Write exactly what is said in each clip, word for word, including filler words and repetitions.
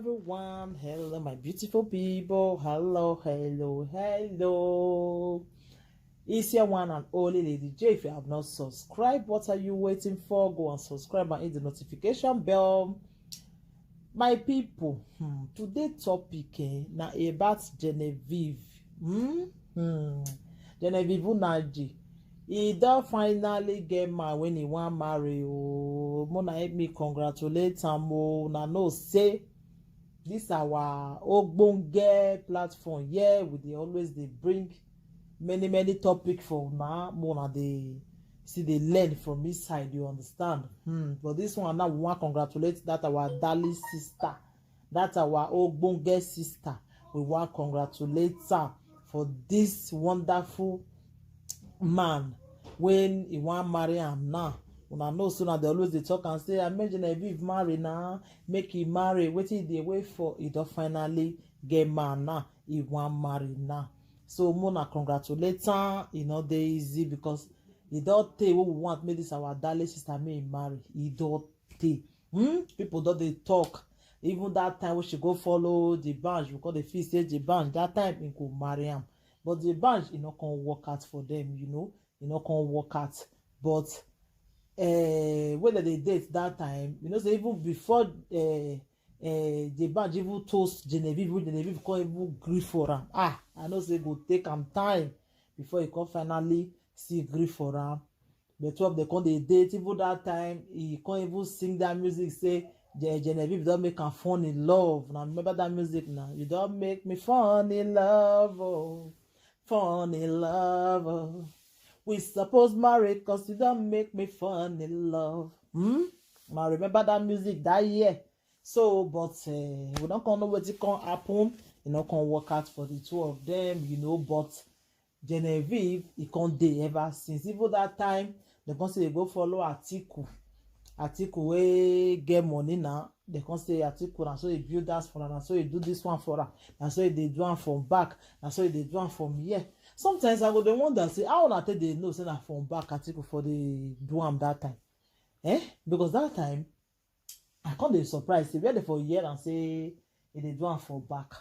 Everyone, hello, my beautiful people. Hello, hello, hello. It's your one and only Lady J. If you have not subscribed, what are you waiting for? Go and subscribe and hit the notification bell. My people, hmm, today topic eh, na about Genevieve. Hmm? Hmm. Genevieve Unaji. He don finally get man when he wan marry. Oh, Mona, help me congratulate am. Oh, una know say this our ogbonge platform here. We dey always dey bring many many topic for una. Mona dey see dey learn from inside. You understand? Hmm. But this one now we wan congratulate that our darling sister, that our ogbonge sister. We wan congratulate her for this wonderful man when he wan marry am now. Una know so na dey always dey talk and say, "I make Genevieve marry now, make he marry." Wetin he dey wait for? He don finally get man now. He wan marry now. So Mona, congratulate am. E no dey easy because e don tey wey we want make this our darling sister make he marry. E don tey. Hmm? People don dey talk. Even that time when she go follow the bunch, we call the feel say the bunch. That time he go marry am, but the bunch e no come work out for them. You know, e no come work out. But uh, when they dey date that time, you know, say even before uh, uh, the bunch even toast Genevieve, when Genevieve come even gree for am. Ah, I know say e go take am time before he come finally see gree for am. The two of them come dey date. Even that time, he come even sing that music. Say, "Je- Genevieve don make am fall in love." Now remember that music now. "You don make me fall in love, oh, fall in love, oh. We suppose marry 'cause you don make me fall in love." Hmm? Now remember that music that year. So, but uh, we don't come know what it can happen. E no come work out for the two of them, you know. But Genevieve, e come dey ever since. Even that time, dem come say dey go follow Atiku. Atiku wey get money now. Dem come say Atiku na so he build house for am, na so he do this one for am, na so he dey do am from back, na so he dey do am from here. Sometimes I go dey wonder say how una take dey know say na from back Atiku for dey do am that time. Eh? Because that time, I come dey surprise say where dem for hear am say e dey do am for back.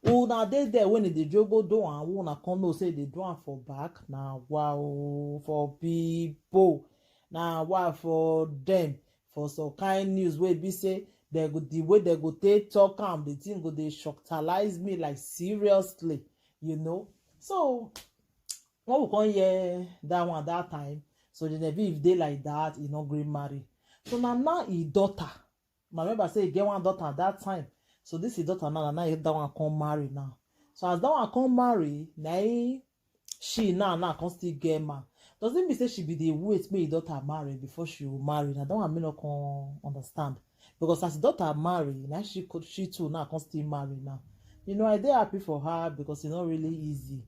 Una dey there when e dey jogo do am, una come know say e dey do am for back. Na wa o for people. Na wa for them. For some kind news wey be say they go, the way they go take talk am, the thing go dey shocktalize me, like, seriously, you know. So when we come hear that one that time, so Genevieve dey like that, e no gree marry. So na now e daughter. Na remember say e get one daughter at that time. So this e daughter now, na now e daughter one come marry now. So as that one come marry, na e she now now come still get man. Does it mean say she be dey wait make e daughter marry before she go marry? Na that one me no come understand. Because as e daughter marry, na she could, she too now come still marry now. You know, I dey happy for her because e no really easy.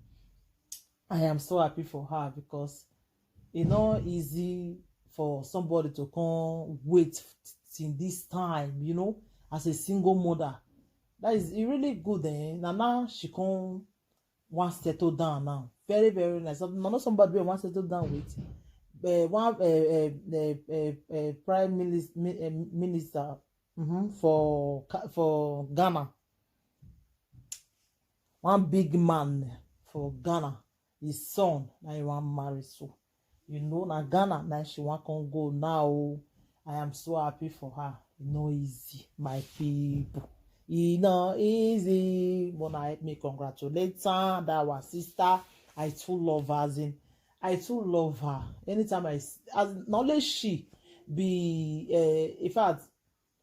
I am so happy for her because e no easy for somebody to come wait till this time, you know, as a single mother. That is, e really good, eh? Na now she come wan settle down now. Very, very nice. Some- Na not somebody wey wan settle down with. Uh, one uh, uh, uh, uh, uh, prime minister, uh, minister mhm, for Ca- for Ghana. One big man for Ghana, his son, na he wan marry so. You know, na Ghana na she wan come go now. Oh. I am so happy for her. E no easy, my people. E no easy. But na help me congratulate her, that our sister. I too love her. As in, I too love her. Anytime I, s- as not only she be, uh, in fact,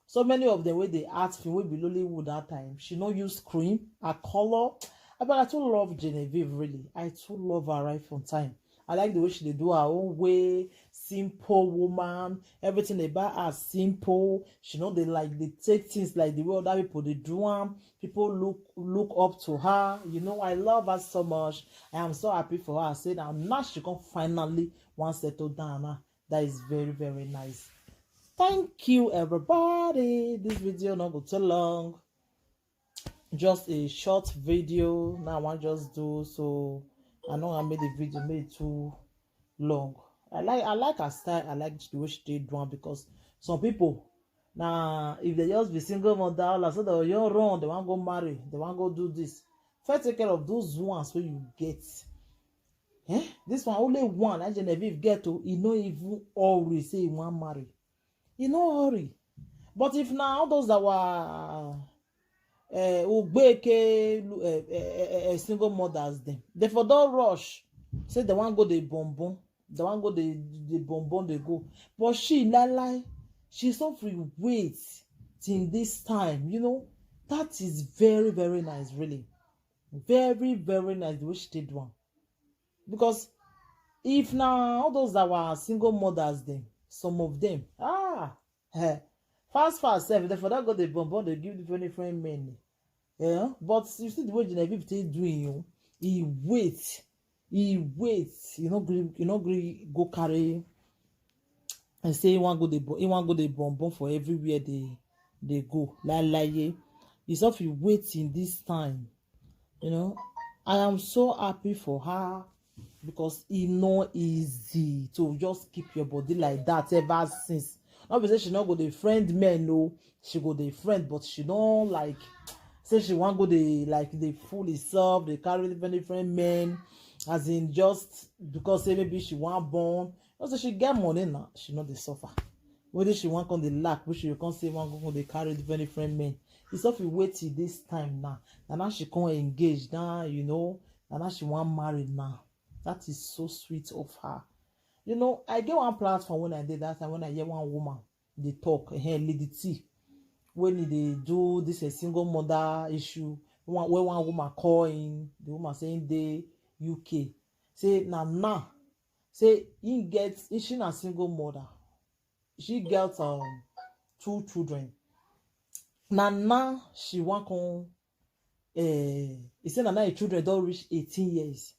so many of them wey dey act film wey be Lollywood that time, she no use cream, her color. But I too love Genevieve, really. I too love her right from time. I like the way she dey do her own way, simple woman. Everything about her simple. She no dey like dey take things like the way other people dey do am. People look look up to her. You know, I love her so much. I am so happy for her. Say now, now she come finally wan settle down now. That is very, very nice. Thank you, everybody. This video no go too long. Just a short video. Now I wan just do so. I no wan make the video make it too long. I like I like her style. I like the way she dey do am because some people Now, if they just be single mother, all of a sudden you run, they want go marry, they want go do this. First, take care of those ones where you get. Eh? This one, only one, I Genevieve get to, he no even always say he want marry. He no hurry. But if now all those that were uh, Ugbeke, uh, uh, uh, single mothers, them, they for don't rush. Say they want go the bonbon. They want go the, the bonbon, they go. But she, la lie, she suffering wait till this time, you know. That is very, very nice, really. Very, very nice the way she did one. Because if now all those that were single mothers, then some of them, ah, eh, fast, fast, self, they for that go the bonbon, they give different, different men. Yeah, but you see the way Genevieve take doing you, he wait, he wait, you know, gree, you know, gree go carry and say he want go the bo-, he want go the bonbon for everywhere they they go. La lie, it's of you waiting this time. You know, I am so happy for her because e no easy to just keep your body like that ever since. Not be say she not go the friend men, no, she go the friend, but she don't like say she want go the like the fool herself, they carry different, different men, as in just because say maybe she want born. Also, she get money now, she not the suffer. Whether she want come the lack, which you can't say one go they carry different, different men. It's of you wait till this time now. And now she can't engage now, you know, and now she want marry now. That is so sweet of her. You know, I get one platform when I did that time when I hear one woman they talk, hey, Lady T, when they do this a single mother issue, one when one woman call in, the woman saying they U K. Say na now. Say he gets, she na single mother. She got um two children. Na now she want come. Uh, he said na now her children don't reach eighteen years.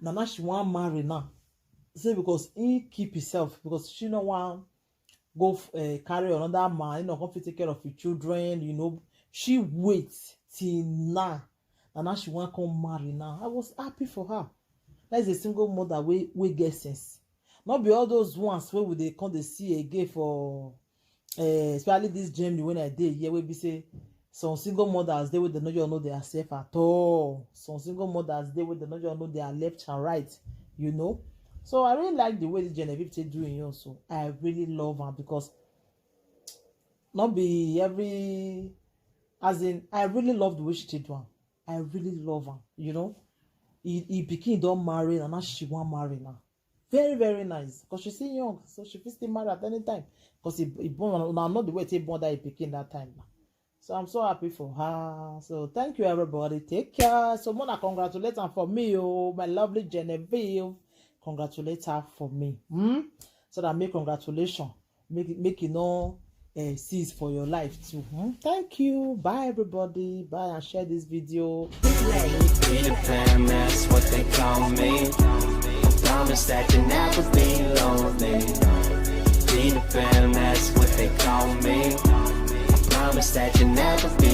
Na now she want marry now. Say because he keep himself, because she no want go uh, carry another man, you know, come fit take care of your children, you know. She wait till now. And now she want come marry now. I was happy for her. That is a single mother wey wey get sense. Not be all those ones where would they come they see again for uh, especially this Germany when I did here, where we say some single mothers they would not know their self at all. Some single mothers they would not know their left and right, you know. So I really like the way the Genevieve take doing also. I really love her because not be every, as in, I really love the way she take do am. I really love am, you know. He, he pikin don marry and now she wan marry now. Very, very nice, because she still young, so she fit still marry at any time. Because he, he born, na not the way he born that he pikin that time now. So I'm so happy for her. So thank you, everybody. Take care. So Mona, congratulate her for me, oh, my lovely Genevieve. Congratulate her for me. Hmm? So that make congratulations. Make it, make it no uh, cease for your life too. Hmm? Thank you. Bye, everybody. Bye, and share this video. Peter Pan, that's what they call me. Promise that you'll never be lonely. Peter Pan, that's what they call me. Promise that you'll never be